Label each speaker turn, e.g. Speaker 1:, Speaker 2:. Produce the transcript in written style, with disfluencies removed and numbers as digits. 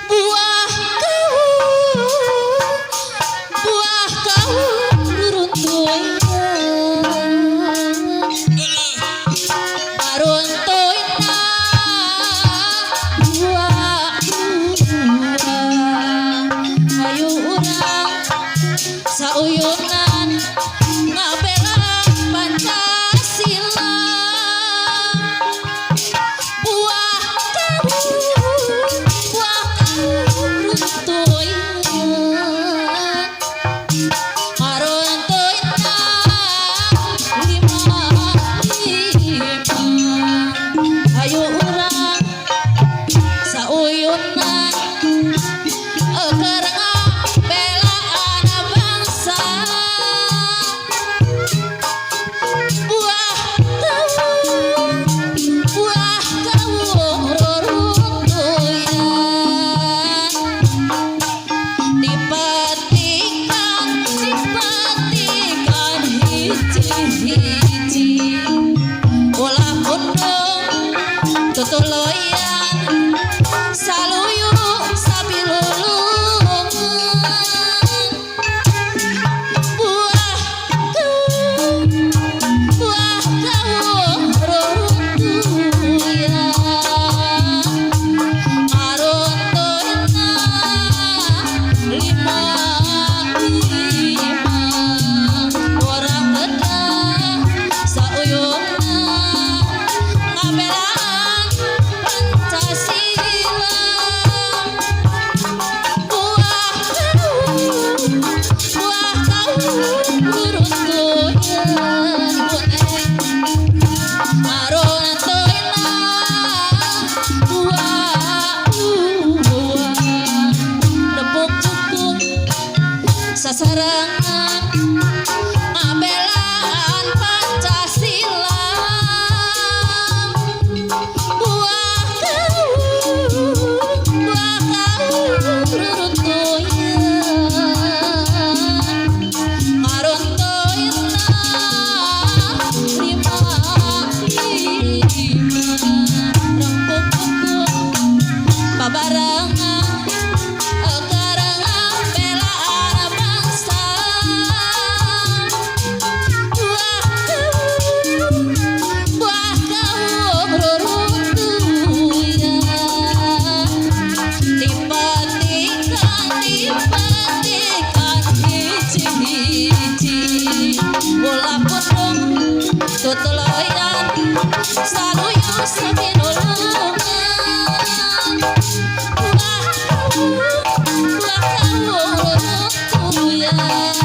Speaker 1: Buah kawung, buah kawung runtuyan, maruntuhna buah buah. Hayu urang sauyunan ngabela Pancasila. Buah kawung, buah kawung runtuyan, maruntuhna lima lima. Hayu urang sauyunan keur ngabelaan bangsa. Buah kawung, buah kawung ruruntuyan, dipetikan, dipetikan hiji-hiji, ulah pundung tutuluyan, saluyu sabilulungan. Buah kawung, buah kawung ruruntuyan, maruntuhna lima lima. Urang kedah sauyunan ngabelaan Pancasila. Buah kawung, buah kawung ruruntuyan, maruntuhna dua dua, nepuk jukung sasarengan ngabelaan Pancasila. Buah kawung, buah kawung ruruntuyan, maruntuhna lima lima, rengkuk jukung babarengan keur ngabelaan bangsa. Buah kawung, buah kawung ruruntuyan, dipetikan, dipetikan hiji-hiji, ulah pundung tutuluyan, saluyu sabilulungan. Buah kawung, buah kawung ruruntuyan.